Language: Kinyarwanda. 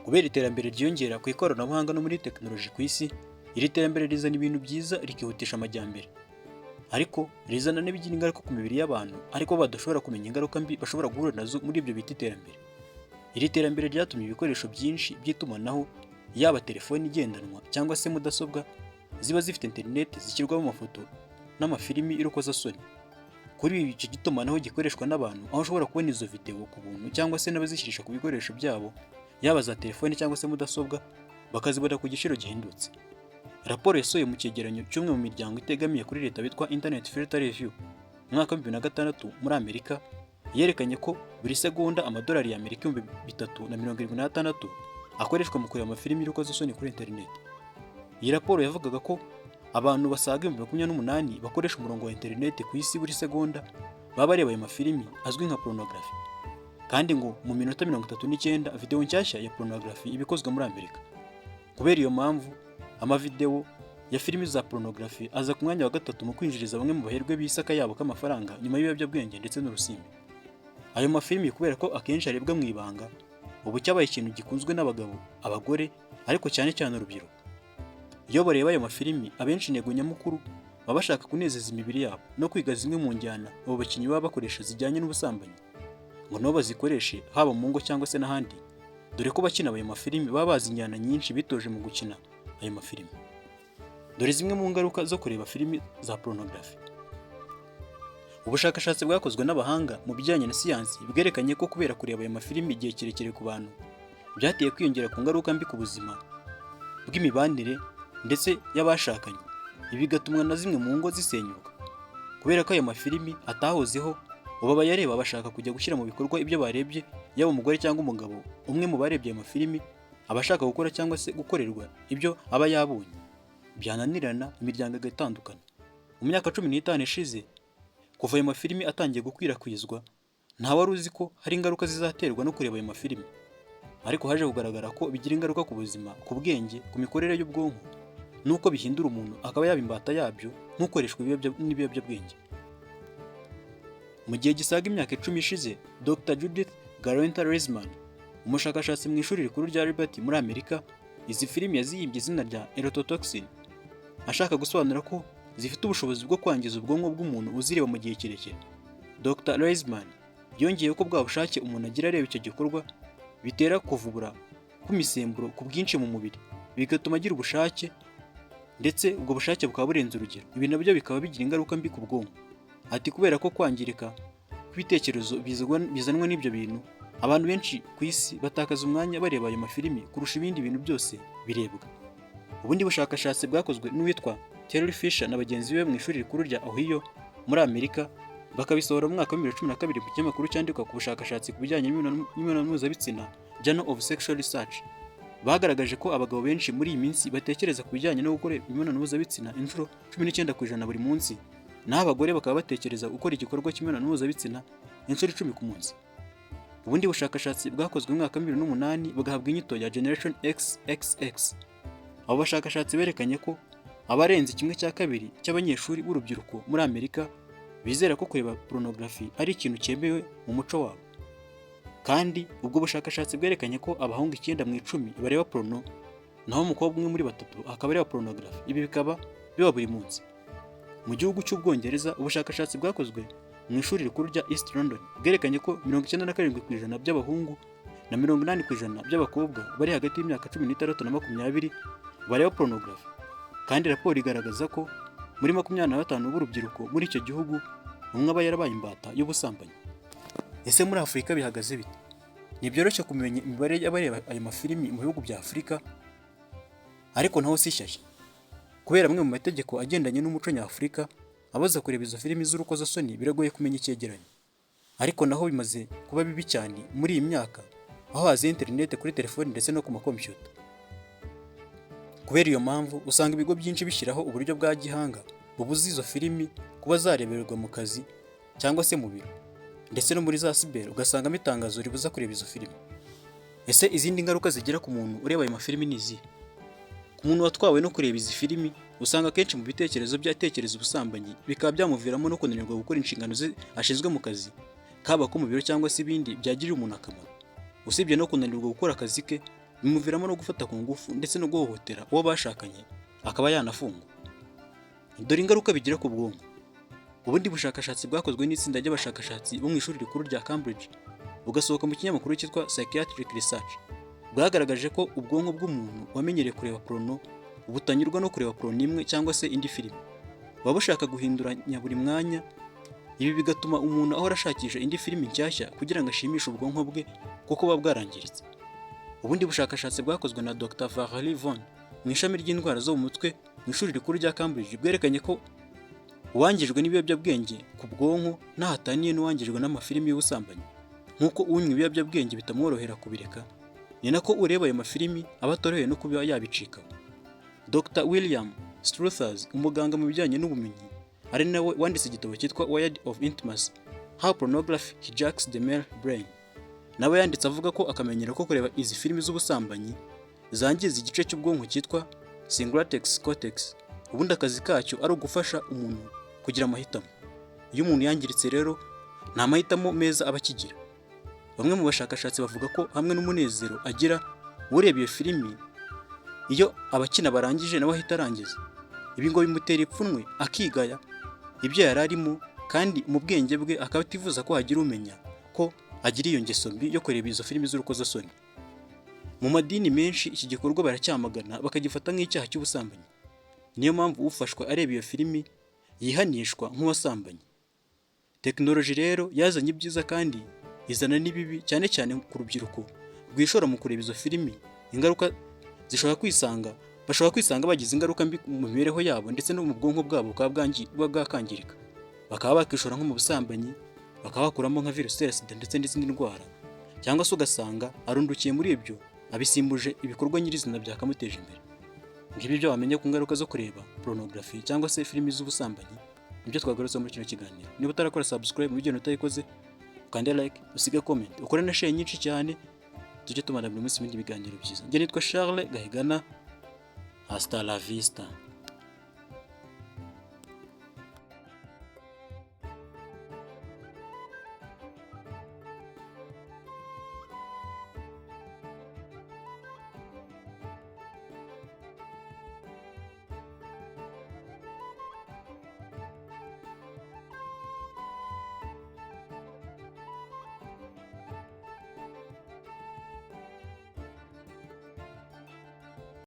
Kubera iterambere ryiyongera ku ikoranabuhanga no muri tekinoloji ku isi, iri terambere rizana ibintu byiza, rikihutisha amajyambere, ariko rizana n'ibigira ingaruka ku mibiri y'abantu, ariko badashobora kumenya ingaruka mbi bashobora guhura nazo muri ibyo bita iterambere. Iri terambere ryatumye ibikoresho byinshi by'itumanaho, yaba telefoni igendanwa cyangwa se mudasobwa ziba zifite interineti, zishyirwamo amafoto n'amafilimi y'urukozasoni. Kuri iki gitumanaho gikoreshwa n'abantu, aho ushobora kubona izo videwo ku buntu cyangwa se n'abazishyirisha ku bikoresho byabo, yaba za telefoni cyangwa se mudasobwa, bakazibona ku giciro gihendutse. Raporo yasohoye mu cyegeranyo cy'umwe mu miryango itegamiye kuri leta witwa Internet Filter Review mu mwaka wa 2006 muri Amerika, yerekanye ko buri segonda amadolari y'Amerika 3076 akoreshwa mu kureba amafilimi y'urukozasoni kuri interineti. Iyi raporo yavugaga ko abantu basaga 28,000 bakoresha umurongo wa interineti ku isi buri segonda baba bareba ayo mafilimi azwi nka porunogarafi, kandi ngo mu minota 39 videwo nshyashya ya porunogarafi iba ikozwe muri Amerika. Kubera iyo mpamvu, amavidewo ya filimi za porunogarafi aza ku mwanya wa gatatu mu kwinjiriza bamwe mu baherwe b'isi akayabo k'amafaranga nyuma y'ibiyobyabwenge ndetse n'urusimbi. Ayo mafilimi, kubera ko akenshi arebwa mu ibanga, ubu cyabaye ikintu gikunzwe n'abagabo, abagore, ariko cyane cyane urubyiruko. Iyo bareba ayo mafilimi, abenshi intego nyamukuru baba bashaka kunezeza imibiri yabo no kwiga zimwe mu njyana abo bakinnyi baba bakoresha zijyanye n'ubusambanyi, ngo nabo bazikoreshe haba mu ngo cyangwa se n'ahandi, dore ko bakina ayo mafilimi baba bazi injyana nyinshi bitoje mu gukina ayo mafilimi. Dore zimwe mu ngaruka zo kureba filimi za porunogarafi. Ubushakashatsi bwakozwe n'abahanga mu bijyanye na siyansi bwerekanye ko kubera kureba ayo mafilimi igihe kirekire ku bantu, byateye kwiyongera ku ngaruka mbi ku buzima bw'imibanire ndetse y'abashakanye, ibi bigatuma na zimwe mu ngo zisenyuka. Kubera ko ayo mafilimi atahozeho, ubu abayareba bashaka kujya gushyira mu bikorwa ibyo barebye. Yaba umugore cyangwa umugabo, umwe mu barebye ayo mafilimi aba ashaka gukora cyangwa se gukorerwa ibyo aba yabonye, byananirana imiryango igatandukana. Mu myaka 15 ishize kuva ayo mafilimi atangiye gukwirakwizwa, nta wari uzi ko hari ingaruka zizaterwa no kureba ayo mafilimi, ariko haje kugaragara ko bigira ingaruka ku buzima, ku bwenge, ku mikorere y'ubwonko, n'uko bihindura umuntu akaba yaba imbata yabyo nk'ukoreshwa n'ibiyobyabwenge. Mu gihe gisaga imyaka 10 ishize, Dr Judith Gelernter Raizman, umushakashatsi mu ishuri rikuru rya Liberty muri Amerika, izi filimi yazihimbye izina rya erototoxin, ashaka gusobanura ko zifite ubushobozi bwo kwangiza ubwonko bw'umuntu uzireba mu gihe kirekire. Dr Raizman yongeyeho ko bwa bushake umuntu agira areba icyo gikorwa bitera kuvubura kw'imisemburo ku bwinshi mu mubiri, bigatuma agira ubushake, ndetse ubwo bushake bukaba burenze urugero, ibi nabyo bikaba bigira ingaruka mbi ku bwonko. Ati: "Kubera ko kwangirika kw'ibitekerezo bizanwa n'ibyo bintu, abantu benshi ku isi batakaza umwanya bareba ayo mafilimi kurusha ibindi bintu byose birebwa." Ubundi bushakashatsi bwakozwe n'uwitwa Teri Fisher na bagenzi be mu ishuri rikuru rya Ohio muri Amerika, bakabisohora mu mwaka wa 2012 mu kinyamakuru cyandikwa ku bushakashatsi ku bijyanye n'imibonano mpuzabitsina, Journal of Sexual Research, bagaragaje ko abagabo benshi muri iyi minsi batekereza ku bijyanye no gukora imibonano mpuzabitsina inshuro 19% buri munsi, naho abagore bakaba batekereza gukora igikorwa cy'imibonano mpuzabitsina inshuro 10 ku munsi. Ubundi bushakashatsi bwakozwe mu mwaka wa 2008 bugahabwa inyito ya Generation XXX. Abo bashakashatsi berekanye ko abarenze kimwe cya kabiri cy'abanyeshuri b'urubyiruko muri Amerika bizera ko kureba porunogarafi ari ikintu cyemewe mu muco wabo. Kandi ubwo bushakashatsi bwerekanye ko abahungu 9 mu 10 bareba porono, naho umukobwa umwe muri batatu akaba areba porunogarafi, ibi bikaba biba buri munsi. Mu gihugu cy'Ubwongereza, ubushakashatsi bwakozwe mu ishuri rikuru rya East London bwerekanye ko 97% by'abahungu na 80% by'abakobwa bari hagati y'imyaka 16 na 20 bareba porunogarafi. Kandi raporo igaragaza ko muri 25 b'urubyiruko muri icyo gihugu, umwe aba yarabaye imbata y'ubusambanyi. Ese muri Afurika bihagaze bite? Ntibyoroshye kumenya imibare y'abareba ayo mafilimi mu bihugu bya Afurika, ariko naho si shyashya. Kubera amwe mu mategeko agendanye n'umuco nyafurika abaza kureba izo filimi z'urukozasoni, biragoye kumenya icyegeranyo. Ariko naho bimaze kuba bibi cyane muri iyi myaka, aho haziye interineti kuri telefoni ndetse no ku makompiyuta. Kubera iyo mpamvu, usanga ibigo byinshi bishyiraho uburyo bwa gihanga bubuza izo filimi kuba zareberwa mu kazi cyangwa se mu biro, ndetse no muri za cyber ugasangamo itangazo ribuza kureba izo filimi. Ese izindi ngaruka zigera ku muntu ureba ayo mafilimi ni izihe? Ku muntu watwawe no kureba izi filimi, usanga akenshi mu bitekerezo bye atekereza ubusambanyi, bikaba byamuviramo no kunanirwa gukora inshingano ze ashinzwe mu kazi, kaba ko mu biro cyangwa se ibindi byagirira umuntu akamaro. Usibye no kunanirwa gukora akazi ke, Bimuviramo no gufata ku ngufu ndetse no guhohotera uwo bashakanye, akaba yanafungwa. Dore ingaruka bigira ku bwonko. Ubundi bushakashatsi bwakozwe n'itsinda ry'abashakashatsi bo mu ishuri rikuru rya Cambridge, bugasohoka mu kinyamakuru cyitwa Psychiatric Research, bwagaragaje ko ubwonko bw'umuntu wamenyereye kureba porno butanyurwa no kureba porno imwe cyangwa se indi filime, buba bushaka guhinduranya buri mwanya. Ibi bigatuma umuntu ahora ashakisha indi filimi nshyashya kugira ngo ashimishe ubwonko bwe, kuko buba bwarangiritse. Ubundi bushakashatsi bwakozwe na Dr Valerie Vaughan mu ishami ry'indwara zo mu mutwe mu ishuri rikuru rya Cambridge bwerekanye ko uwangijwe n'ibiyobyabwenge ku bwonko ntaho ataniye n'uwangijwe n'amafilimi y'ubusambanyi. Nk'uko unywa ibiyobyabwenge bitamworohera kubireka, ni nako ureba ayo mafilimi aba atorohewe no kuba yabicikaho. Dr William Struthers, umuganga mu bijyanye n'ubumenyi, ari nawe wanditse igitabo cyitwa Wired for Intimacy: How Pornography Hijacks the Male Brain, nawe yanditse avuga ko akamenyero ko kureba izi filimi z'ubusambanyi zangiza igice cy'ubwonko cyitwa cingulate cortex, ubundi akazi kacyo ari ugufasha umuntu kugira amahitamo. Iyo umuntu yangiritse rero, nta mahitamo meza aba akigira. Bamwe mu bashakashatsi bavuga ko hamwe n'umunezero agira ureba iyo filimi, iyo abakina barangije nawe ahita arangiza. Ibi ngo bimutera ipfunwe, akigaya ibyo yari arimo, kandi mu bwenge bwe akaba atifuza ko hagira umenya ko agira iyo ngeso mbi yo kureba izo filimi z'urukozasoni. Mu madini menshi iki gikorwa baracyamagana, bakagifata nk'icyaha cy'ubusambanyi. Niyo mpamvu ufashwe areba iyo filimi yihanishwa nk'uwasambanye. Tekinoloji rero yazanye ibyiza kandi izana n'ibibi, cyane cyane ku rubyiruko rwishora mu kureba izo filimi. Ingaruka zishobora kwisanga bashobora kwisanga bagize ingaruka mbi mu mibereho yabo, ndetse no mu bwonko bwabo bukaba bwakangirika, bakaba bakishora nko mu busambanyi, bakaba bakuramo nka virusi itera sida ndetse n'izindi ndwara, cyangwa se ugasanga arundukiye muri ibyo, abisimbuje ibikorwa nyirizina byakamuteje imbere. Ngibi ibyo wamenya ku ngaruka zo kureba porunogarafi cyangwa se filimi z'ubusambanyi. Nibyo twagarutseho muri kino kiganiro. Niba utarakora subscribe, mu gihe utayikoze, ukande like, usige comment, ukore na share nyinshi cyane, tujye tubana buri munsi ibindi biganiro byiza. Njye nitwa Charles Gahigana. Hasta la vista.